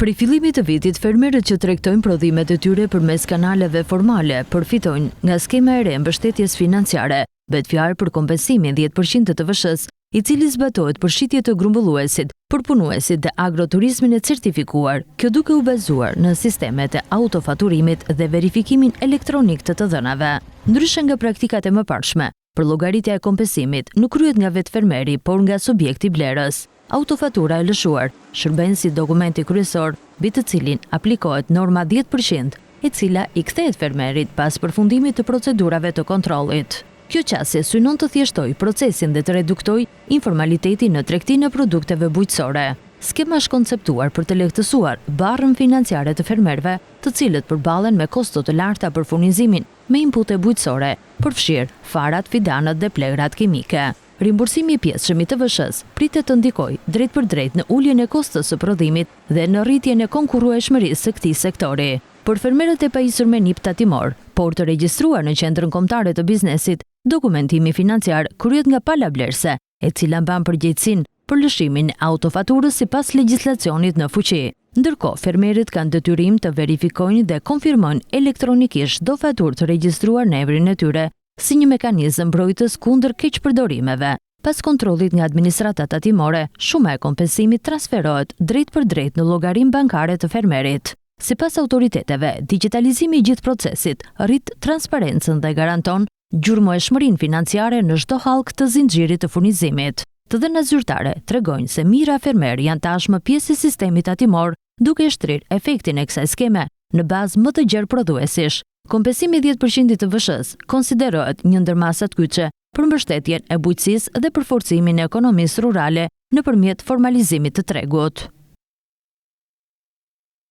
Prej fillimit të vitit, fermerët që tregtojnë prodhimet e tyre përmes kanaleve formale përfitojnë nga skema e re e mbështetjes financiare. Bëhet fjalë për kompensimin 10% të TVSH-së, i cili zbatohet për shitje të grumbulluesit, përpunuesit dhe agroturizmin e certifikuar, kjo duke u bazuar në sistemet e autofaturimit dhe verifikimin elektronik të të dhënave. Ndryshe nga praktikat e mëparshme, Përllogaritja e kompensimit nuk kryhet nga vetë fermeri, por nga subjekti blerës. Autofatura e lëshuar shërben si dokumenti kryesor mbi të cilin aplikohet norma 10%, e cila i kthehet fermerit pas përfundimit të procedurave të kontrollit. Kjo qasje synon të thjeshtojë procesin dhe të reduktojë informalitetin në tregtinë e produkteve bujqësore. Skema është konceptuar për të lehtësuar barrën financiare të fermerëve, të cilët përballen me kosto të larta për furnizimin me inpute bujqësore, përfshirë farat, fidanët dhe plehrat kimike. Rimbursimi i pjesshëm i TVSH-së pritet të ndikojë drejtpërdrejt në uljen e kostos së prodhimit dhe në rritjen e konkurrueshmërisë së këtij sektori. Për fermerët e pajisur me NIPT tatimor, por të regjistruar në Qendrën Kombëtare të Biznesit, dokumentimi financiar kryhet nga pala blerëse, e cila mban përgjegjësinë për lëshimin e autofaturës sipas legjislacionit në fuqi. Ndërkohë, fermerët kanë detyrim të verifikojnë dhe konfirmojnë elektronikisht çdo faturë të regjistruar në emrin e tyre, si një mekanizëm mbrojtës kundër keqpërdorimeve. Pas kontrollit nga administrata tatimore, shuma e kompensimit transferohet drejtpërdrejt në llogarinë bankare të fermerit. Sipas autoriteteve, digjitalizimi i gjithë procesit rrit transparencën dhe garanton gjurmueshmërinë financiare në çdo hallkë të zinxhirit të furnizimit. Të dhënat zyrtare tregojnë se mijëra fermerë janë tashmë pjesë e sistemit tatimor, duke shtrirë efektin e kësaj skeme në bazë më të gjerë prodhuesish. Kompensimi 10% i TVSH-së konsiderohet një ndër masat kyçe për mbështetjen e bujqësisë dhe përforcimin e ekonomisë rurale nëpërmjet formalizimit të tregut.